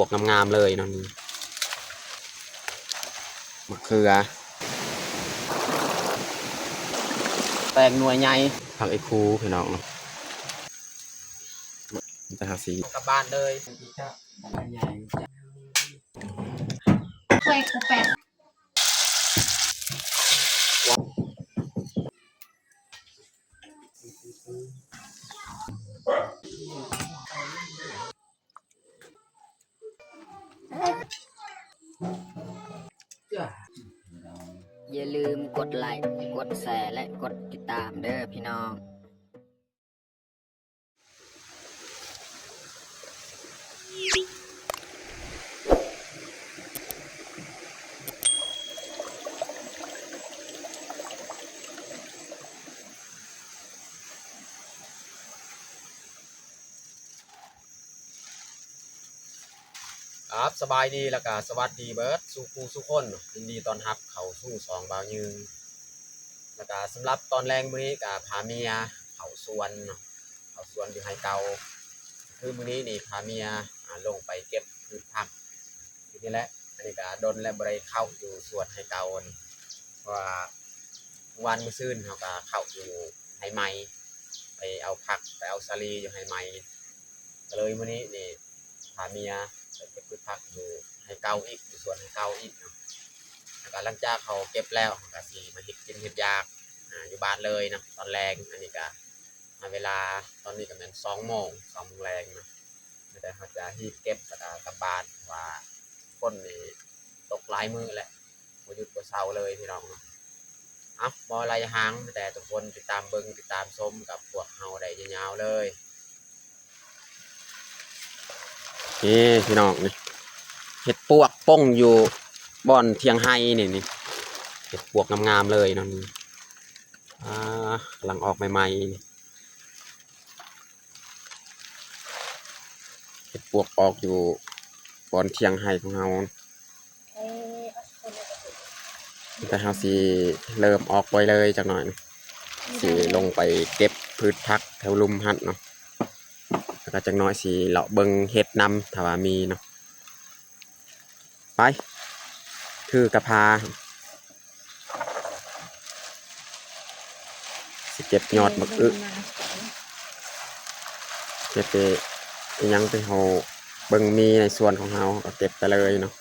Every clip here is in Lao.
ວກງາມໆເລີຍເນາະ ນີ້ ໝາກເຂືອ ແຕງໜ່ວຍໃຫຍ່ ຜັກອີ່ຄູພີ່ນ້ອງເນາະ ແຕ່ເຮົາຊິ ກັບບ້ານເລີຍ ຢ່າລືມກົດໄລ້ ກົດແຊ ແລະ ກົດຕິດຕາມເດີພີ່ນ້ອງ. ຄັບ ສະບາຍດີ ແລ້ວກະສະຫວັດດີເບີດສູ່ຄູ່ສູ່ຄົນເນາະ ຍິນດີຕ້ອນຮັບເຂົ້າສູ່ຊ່ອງບ່າວຍືນ ແລ້ວກະສຳລັບຕອນແລງມື້ນີ້ກະພາເມຍເຂົ້າສວນເນາະ ເຂົ້າສວນຢູ່ໄຮ່ເກົ່າ ຄືມື້ນີ້ນີ້ພາເມຍ ອາ ລົງໄປເກັບພືດຜັກຢູ່ນີ້ແຫຼະ ອັນນີ້ກະດົນແລ້ວບໍ່ໄດ້ເຂົ້າຢູ່ສວນໄຮ່ເກົ່ານີ້ ເພາະວ່າມື້ວານມື້ຊືນເຮົາກະເຂົ້າຢູ່ໄຮ່ໃໝ່ ໄປເອົາຜັກ ໄປເອົາສາລີຢູ່ໄຮ່ໃໝ່ ກະເລີຍມື້ນີ້ນີ້ພາເມຍໄປເກັບພືດຜັກຢູ່ໄຮ່ເກົ່າອີກ ຢູ່ສວນໄຮ່ເກົ່າອີກເນາະ ແລ້ວກະຫຼັງຈາກເຮົາເກັບແລ້ວ ເຮົາກະຊິມາເຮັດກິນເຮັດຢາກ ອາ ຢູ່ບ້ານເລີຍເນາະ ຕອນແລງ ອັນນີ້ກະ ອາ ເວລາຕອນນີ້ກະແມ່ນສອງໂມງ ສອງໂມງແລງເນາະ ແຕ່ເຮົາຈະຮີບເກັບ ແລ້ວກະກັບບ້ານ ເພາະວ່າຝົນນີ້ຕົກຫຼາຍມື້ແລ້ວ ບໍ່ຢຸດບໍ່ເຊົາເລີຍພີ່ນ້ອງເນາະ. ເອົາ ບໍ່ໄລ່ຫ່າງ ແຕ່ທຸກຄົນຕິດຕາມເບິ່ງ ຕິດຕາມຊົມກັບພວກເຮົາໄດ້ຍາວໆເລີຍ. ນີ້ພີ່ນ້ອງ ນີ້ ເຫັດປວກປົ່ງຢູ່ບ່ອນຖຽງໄຮ່ນີ້ ນີ້ ເຫັດປວກງາມໆເລີຍເນາະ ນີ້ ອາ ກຳລັງອອກໃໝ່ໆ ນີ້ ເຫັດປວກອອກຢູ່ບ່ອນຖຽງໄຮ່ຂອງເຮົາ ແຕ່ເຮົາຊິເລີ່ມອອກໄປເລີຍຈັກໜ້ອຍ ຊິລົງໄປເກັບພືດຜັກແຖວລຸ່ມຫັ້ນເນາະ ແລ້ວກະຈັກໜ້ອຍຊິເລາະເບິ່ງເຫັດນຳ ຖ້າວ່າມີເນາະ ໄປ ຖືກະພາ ຊິເກັບຍອດໝາກອຶ ເກັບໄປ ອີ່ຫຍັງທີ່ເຮົາເບິ່ງມີໃນສວນຂອງເຮົາ ເຮົາກະເກັບໄປເລີຍເນາະ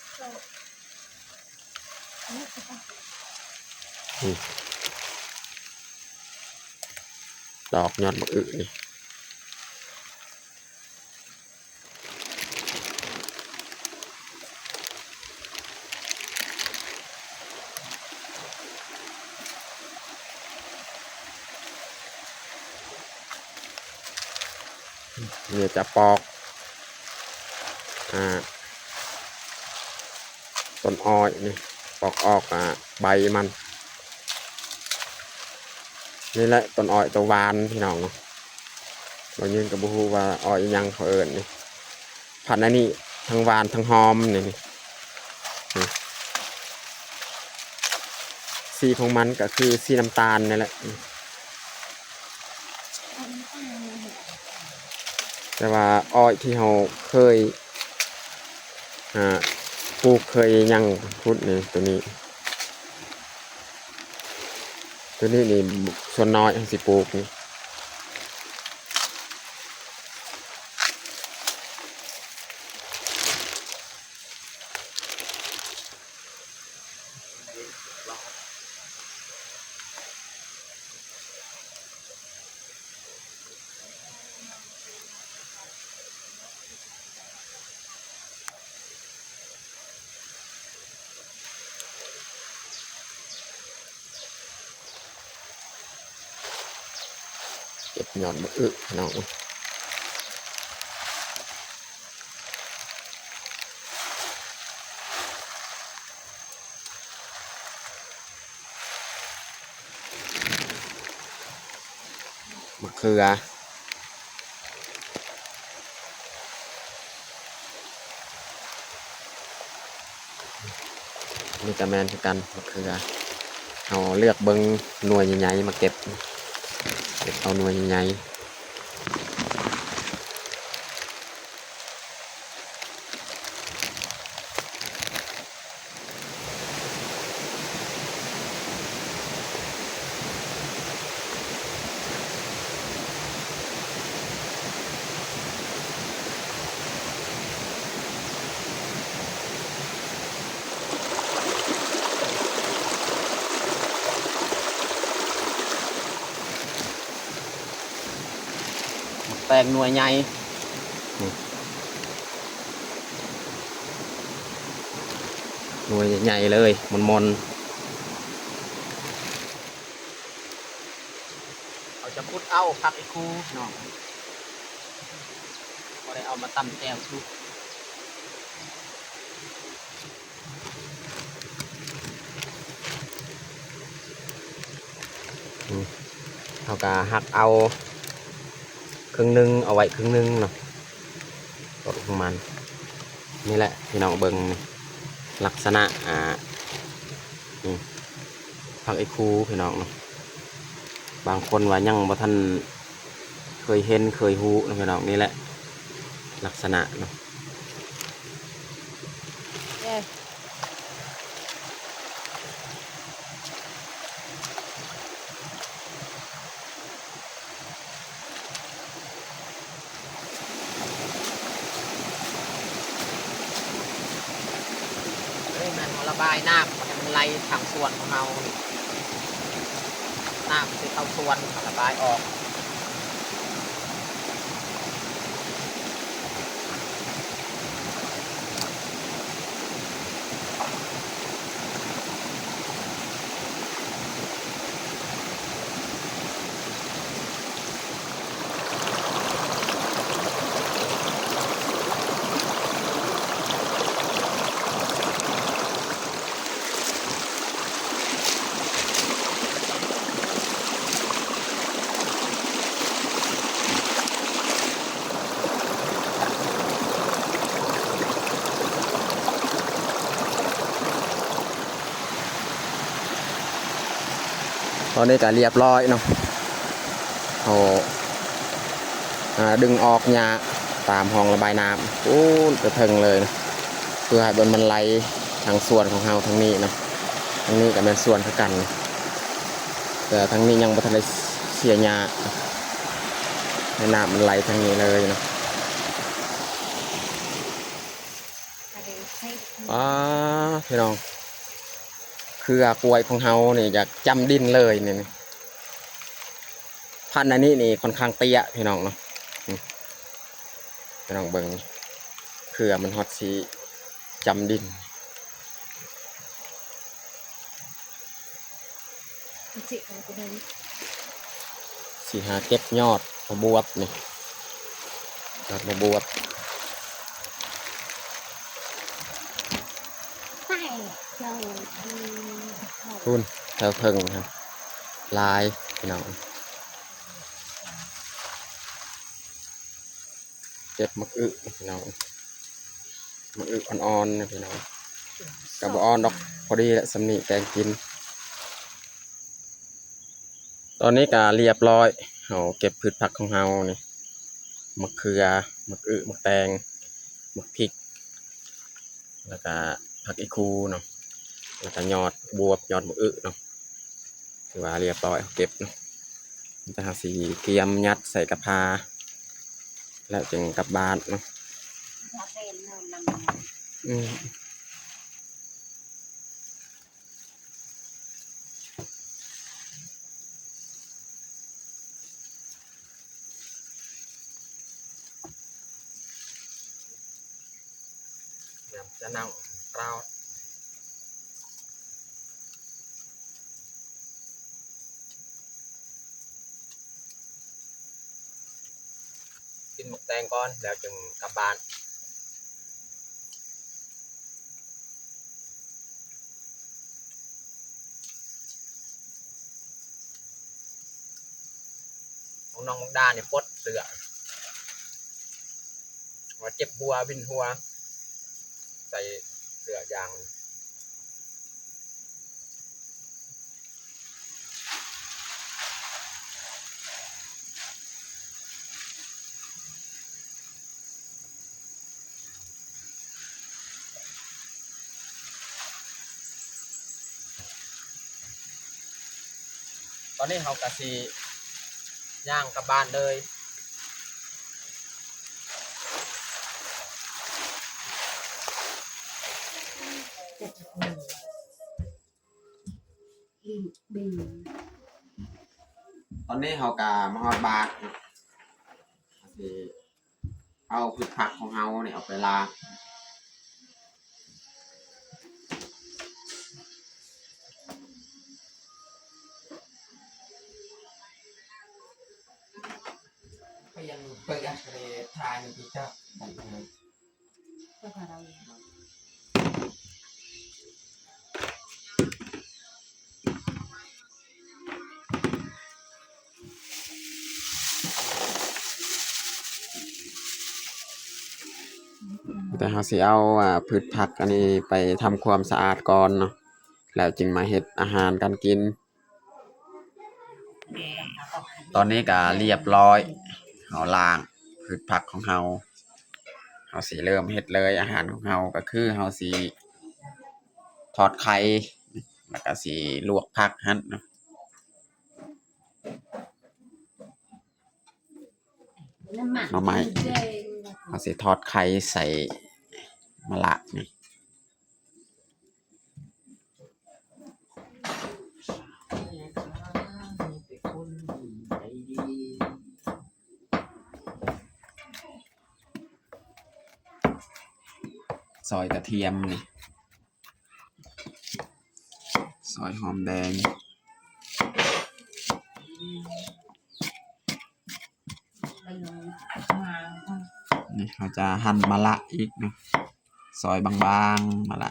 ອືມ ດອກຍອດໝາກອຶນີ້. ນີ້ຈະປອກ ອາ ຕົ້ນອ້ອຍນີ້ ປອກອອກ ອາ ໃບມັນ ນີ້ແຫຼະຕົ້ນອ້ອຍໂຕຫວານພີ່ນ້ອງເນາະ ບ່າວຍືນກະບໍ່ຮູ້ວ່າອ້ອຍອີ່ຫຍັງເຂົາເອີ້ນນີ້ ພັນອັນນີ້ທັງຫວານທັງຫອມນີ້ ນີ້ ສີຂອງມັນກະຄືສີນ້ຳຕານນີ້ແຫຼະ ແຕ່ວ່າອ້ອຍທີ່ເຮົາເຄີຍ ອາ ປູກເຄີຍຫຍັງພຸ້ນນີ້ ໂຕນີ້ ໂຕນີ້ນີ້ສ່ວນນ້ອຍເຮົາຊິປູກນີ້. ເກັບຍອດບັກອຶພີ່ນ້ອງ. ມະເຂືອ ນີ້ກະແມ່ນຄືກັນ ມະເຂືອ ເຮົາເລືອກເບິ່ງໜ່ວຍໃຫຍ່ໆມາເກັບ ເກັບເອົາໜ່ວຍໃຫຍ່ໆ. ແຕງໜ່ວຍໃຫຍ່ ນີ້ ໜ່ວຍໃຫຍ່ໆເລີຍ ມ່ອນໆ. ເຮົາຈະຂຸດເອົາຜັກອີ່ຄູເນາະ ພໍໄດ້ເອົາມາຕຳແຈ່ວສຸກ. ອືມ ເຮົາກະຫັກເອົາເຄິ່ງໜຶ່ງ ເອົາໄວ້ເຄິ່ງໜຶ່ງເນາະ ຕົ້ນຂອງມັນ. ນີ້ແຫຼະພີ່ນ້ອງເບິ່ງ ລັກສະນະ ອ່າ ນີ້ ຜັກອີ່ຄູພີ່ນ້ອງເນາະ ບາງຄົນວ່າຍັງບໍ່ທັນເຄີຍເຫັນເຄີຍຮູ້ເນາະພີ່ນ້ອງ. ນີ້ແຫຼະລັກສະນະເນາະ. ນີ້ແມ່ນເຮົາລະບາຍນ້ຳ ບໍ່ໃຫ້ມັນໄຫຼທາງສວນຂອງເຮົານີ້ ນ້ຳຊິເຂົ້າສວນ ເຮົາລະບາຍອອກ. ຕອນນີ້ກະລຽບລ້ອຍເນາະ ເຮົາ ອ່າ ດຶງອອກຫຍ້າຕາມຮ່ອງລະບາຍນ້ຳ ປູ້ນ ໄປເທິງເລີຍເນາະ ເພື່ອໃຫ້ມັນ ມັນໄຫຼທາງສວນຂອງເຮົາທາງນີ້ເນາະ. ທາງນີ້ກະແມ່ນສວນຄືກັນ ແຕ່ທາງນີ້ຍັງບໍ່ທັນໄດ້ເສຍຫຍ້າ ໃຫ້ນ້ຳມັນໄຫຼທາງນີ້ເລີຍເນາະ. ອາ ພີ່ນ້ອງ ເຄືອກ້ວຍຂອງເຮົານີ້ຢາກຈ້ຳດິນເລີຍນີ້ ພັນອັນນີ້ນີ້ຄ່ອນຂ້າງເຕ້ຍພີ່ນ້ອງເນາະ. ອືມ ພີ່ນ້ອງເບິ່ງ ເຄືອມັນຮອດຊິຈ້ຳດິນ. ຊິຫາເກັບຍອດໝາກບວບນີ້ ຍອດໝາກບວບ ພຸ້ນ ແຖວເທິງຫັ້ນຫຼາຍພີ່ນ້ອງ. ເກັບໝາກອຶພີ່ນ້ອງ ໝາກອຶອ່ອນໆນະພີ່ນ້ອງ ກະບໍ່ອ່ອນດອກ ພໍດີແຫຼະ ສ່ຳນີ້ແກງກິນ. ຕອນນີ້ກະລຽບລ້ອຍ ເຮົາເກັບພືດຜັກຂອງເຮົານີ້ ໝາກເຂືອ ໝາກອຶ ໝາກແຕງ ໝາກພິກ ແລ້ວກະຜັກອີ່ຄູເນາະ ແລ້ວກະຍອດບວບ ຍອດໝາກອຶເນາະ. ຖືວ່າລຽບຮ້ອຍ ເຮົາເກັບເນາະ ແຕ່ເຮົາຊິກຽມຍັດໃສ່ກະພາ ແລ້ວຈຶ່ງກັບບ້ານເນາະ. ອືມ ຈະນັ່ງເປົ່າ ກິນໝາກແຕງກ່ອນ ແລ້ວຈຶ່ງກັບບ້ານ. ຂອງນ້ອງມຸກດານີ້ປົດເສື້ອ ວ່າເຈັບຫົວວິນຫົວ ໃສ່ເສື້ອຢາງ. ຕອນນີ້ເຮົາກະຊິຍ່າງກັບບ້ານເລີຍ. ຕອນນີ້ເຮົາກະມາຮອດບ້ານ. ເອົາພືດຜັກຂອງເຮົານີ້ອອກໄປລ້າງ. ແຕ່ເຮົາຊິເອົາ ອາ ພືດຜັກອັນນີ້ໄປທຳຄວາມສະອາດກ່ອນເນາະ ແລ້ວຈຶ່ງມາເຮັດອາຫານການກິນ. ຕອນນີ້ກະລຽບລ້ອຍ ເຮົາລ້າງພືດຜັກຂອງເຮົາ ເຮົາຊິເລີ່ມເຮັດເລີຍ. ອາຫານຂອງເຮົາກະຄືເຮົາຊິທອດໄຂ່ ແລ້ວກະຊິລວກຜັກຫັ້ນເນາະ. ໜໍ່ໄມ້ ເຮົາຊິທອດໄຂ່ໃສ່ມະລະນີ້. ຊອຍກະທຽມນີ້ ຊອຍຫອມແດງ. ນີ້ເຮົາຈະຫັ່ນມະລະອີກເນາະ ຊອຍບາງໆ ມະລະ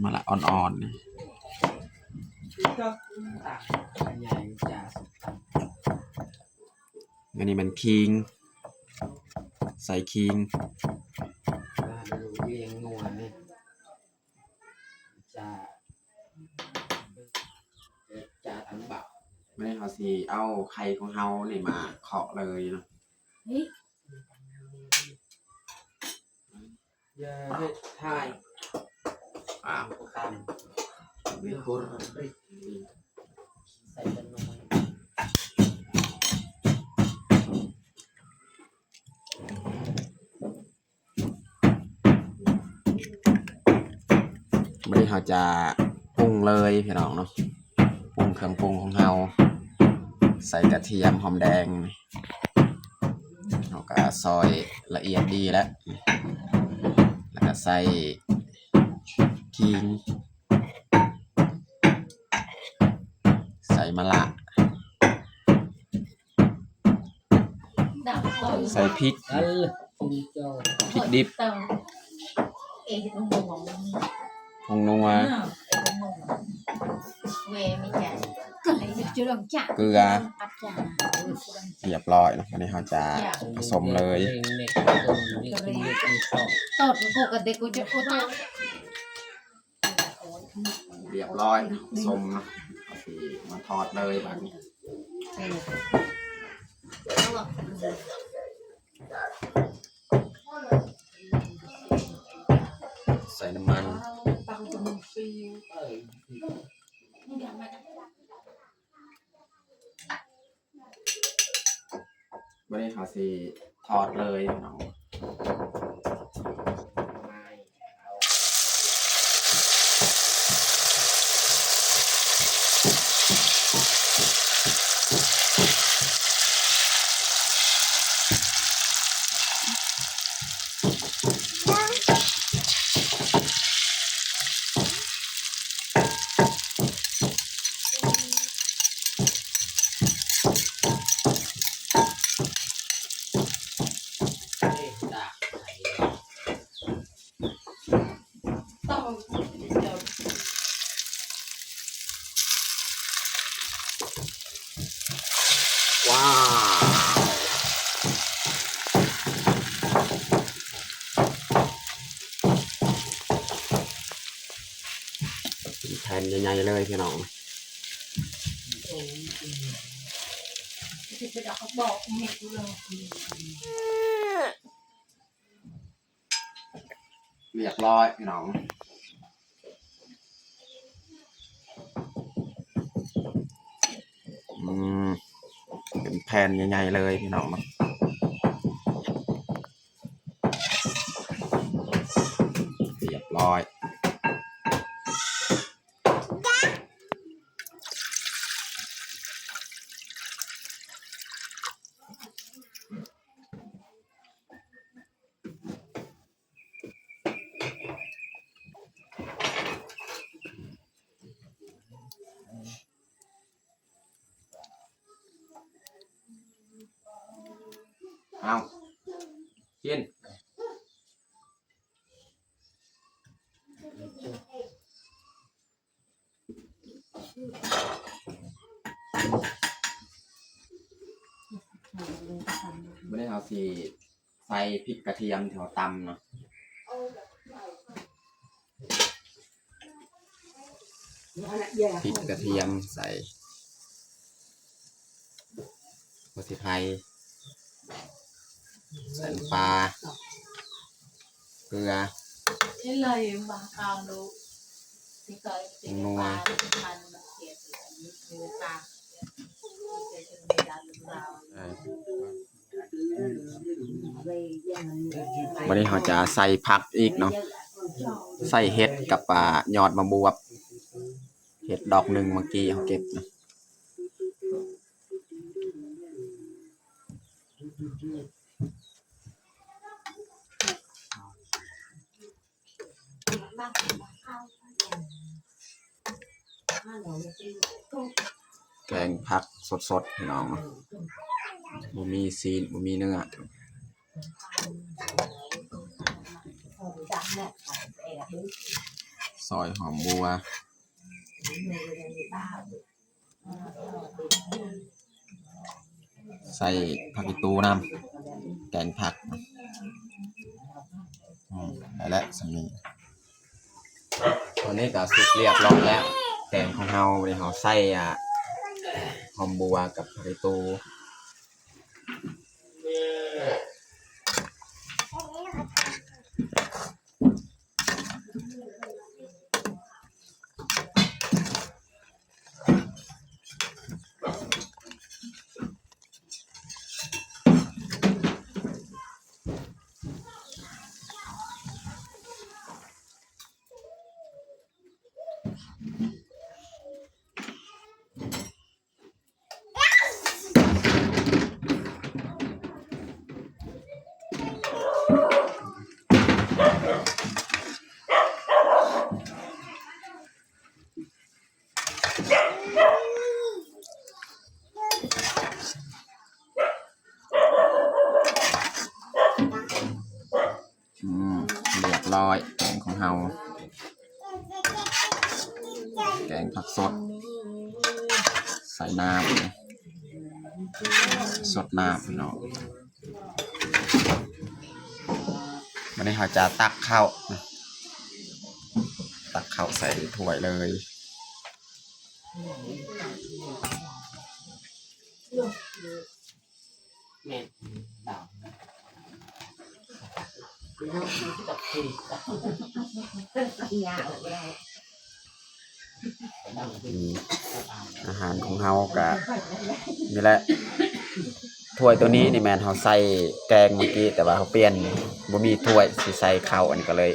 ມະລະອ່ອນໆ ນີ້. ອັນນີ້ແມ່ນຂີງ ໃສ່ຂີງ. ມື້ນີ້ເຮົາຊິເອົາໄຂ່ຂອງເຮົານີ້ມາເຄາະເລີຍເນາະ. ຢ່າເຮັດຖ່າຍ ອ້າວ ຕຳ ໃສ່ຈັກໜ້ອຍ. ບາດນີ້ເຮົາຈະປຸງເລີຍພີ່ນ້ອງເນາະ ປຸງເຄື່ອງປຸງຂອງເຮົາ ໃສ່ກະທຽມ ຫອມແດງ ເຮົາກະຊອຍລະອຽດດີແລ້ວ ແລ້ວກະໃສ່ຂີງ ໃສ່ມະລະ ໃສ່ພິກ ພິກດິບ ຜົງນົວ ເກືອ ຮຽບຮ້ອຍເນາະ. ບາດນີ້ເຮົາຈະປະສົມເລີຍ. ຮຽບຮ້ອຍ ສົມ ເຮົາຊິມາທອດເລີຍບາດນີ້. ໃສ່ນ້ຳມັນ. ບາດນີ້ເຮົາຊິທອດເລີຍເນາະ. ວ້າວ ເປັນແຜ່ນໃຫຍ່ໆ ເລີຍພີ່ນ້ອງ. ຮຽບຮ້ອຍພີ່ນ້ອງ. ອືມ ເປັນແຜ່ນໃຫຍ່ໆ ເລີຍພີ່ນ້ອງເນາະ. ຮຽບຮ້ອຍ. ເອົາ ກິນ. ບາດນີ້ເຮົາຊິໃສ່ພິກກະທຽມທີ່ເຮົາຕຳເນາະ. ພິກກະທຽມໃສ່ ຫົວສີໄຄ ໃສ່ນ້ຳປາ ເກືອ ນົວ ບາດນີ້ເຮົາຈະໃສ່ຜັກອີກເນາະ ໃສ່ເຫັດກັບ ອາ ຍອດໝາກບວບ ເຫັດດອກໜຶ່ງເມື່ອກີ້ເຮົາເກັບນະ. ແກງຜັກສົດໆ ພີ່ນ້ອງເນາະ ບໍ່ມີຊີ້ນ ບໍ່ມີເນື້ອ ຊອຍຫອມບົວ. ໃສ່ຜັກອີ່ຕູນຳ ແກງຜັກ ອືມ ໄດ້ແລ້ວສ່ຳນີ້. ຕອນນີ້ກໍສຸກລຽບຮ້ອຍແລ້ວ ແກງຂອງເຮົາ. ບາດນີ້ເຮົາໃສ່ ອາ ຫອມບົວກັບຜັກອີ່ຕູນ. ອືມ ລຽບຮ້ອຍ ແກງຂອງເຮົາ ແກງຜັກສົດ ໃສ່ນ້ຳ ສົດນ້ຳ ພີ່ນ້ອງ. ບາດນີ້ເຮົາຈະຕັກເຂົ້າ ຕັກເຂົ້າໃສ່ຖ້ວຍເລີຍ. ແມ່ນ ອືມ ອາຫານຂອງເຮົາກະນີ້ແຫຼະ. ຖ້ວຍໂຕນີ້ນີ້ແມ່ນເຮົາໃສ່ແກງເມື່ອກີ້ ແຕ່ວ່າເຮົາປ່ຽນ ບໍ່ມີຖ້ວຍຊິໃສ່ເຂົ້າ ອັນນີ້ກໍເລີຍ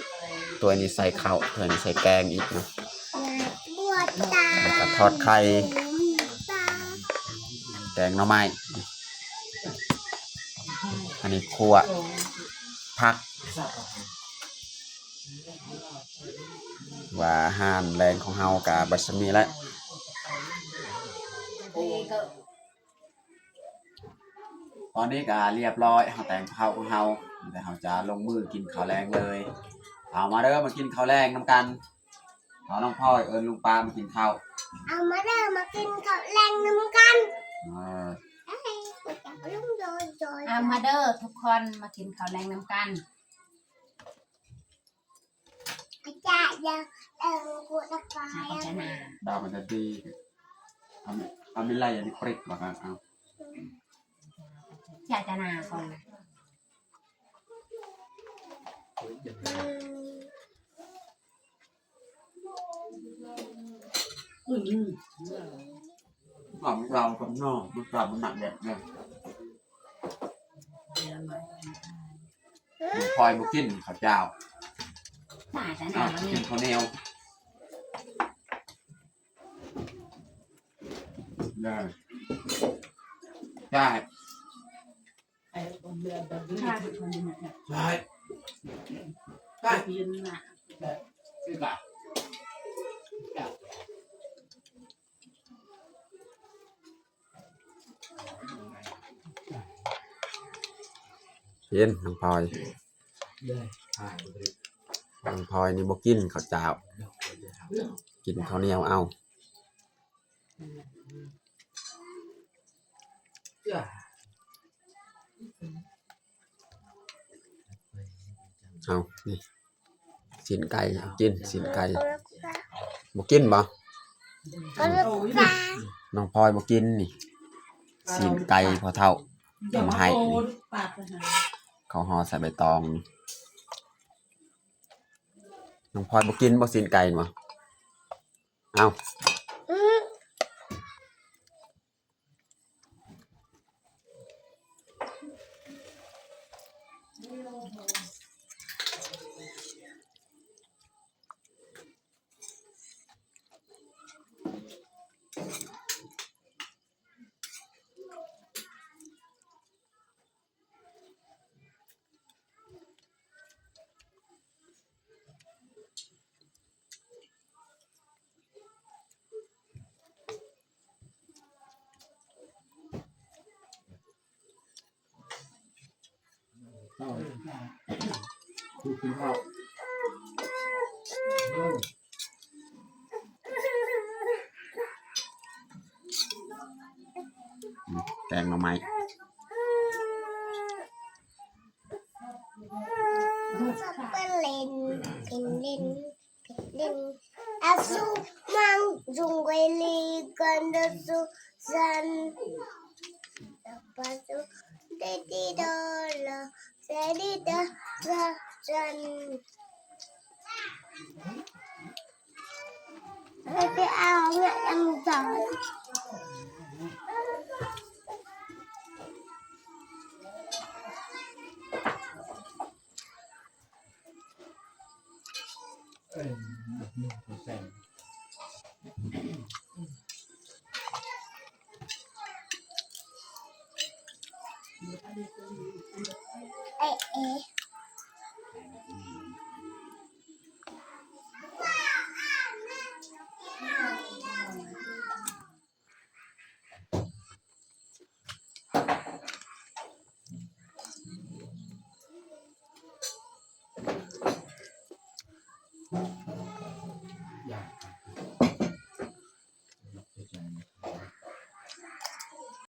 ຖ້ວຍນີ້ໃສ່ເຂົ້າ ຖ້ວຍນີ້ໃສ່ແກງອີກເນາະ. ແລ້ວກໍທອດໄຂ່ ແກງໜໍ່ໄມ້ ອັນນີ້ຂົ້ວຜັກ. ວ່າອາຫານແລງຂອງເຮົາກະເບິດສ່ຳນີ້ແຫຼະ. ຕອນນີ້ກະລຽບຮ້ອຍ ເຮົາແຕ່ງເຂົ້າຂອງເຮົາ ແລ້ວເຮົາຈະລົງມືກິນເຂົ້າແລງເລີຍ. ເອົາມາເດີ ມາກິນເຂົ້າແລງນຳກັນ. ເອົາ ນ້ອງພອຍ ເອີ້ນລຸງປ້າມາກິນເຂົ້າ. ເອົາມາເດີ ມາກິນເຂົ້າແລງນຳກັນ. ເອີ ເອົາມາເດີທຸກຄົນ ມາກິນເຂົ້າແລງນຳກັນ. ດາວມັນຈະດີ ເອົາ ເອົາມີໄລອັນນີ້ປຣິກວ່າກັນ ເອົາ ຈາຈະນາກ່ອນ. ອືມ ຫອມລາວກັບໜໍ່ ມັນກະມັນໜັກແບບນັ້ນ. ນ້ອງພອຍບໍ່ກິນເຂົ້າເຈົ້າ ຕາຍແລ້ວ ກິນເຂົ້າໜຽວ. ໄດ້ ໄດ້ ໄດ້ ໄດ້. ອ ກິນ ນ້ອງພອຍ. ນ້ອງພອຍນີ້ບໍ່ກິນເຂົ້າຈ້າວ ກິນເຂົ້າໜຽວເອົາ. ເອົາ ນີ້ ຊີ້ນໄກ່ ເອົາກິນຊີ້ນໄກ່. ບໍ່ກິນບໍ່? ນ້ອງພອຍບໍ່ກິນນີ້ ຊີ້ນໄກ່ພໍ່ເຖົ້າເອົາມາໃຫ້ນີ້ ເຂົາຫໍ່ໃສ່ໃບຕອງ. ນ້ອງພອຍບໍ່ກິນບໍ່ຊີ້ນໄກ່ນີ້ບໍ່? ເອົາ. ແກງໜໍ່ໄມ້ ເປັນເຫຼັ້ນ ເປັນເຫຼັ້ນ ເປັນເຫຼັ້ນ ອາຊູມັງຈຸງເວລີກັນດາຊູຊັນ ປາຊູເດດີດາລາເຊດີດາລາຊັນ. ເຮົາໄປເອົາເງິນນຳເຂົາ. ເອະເອະ.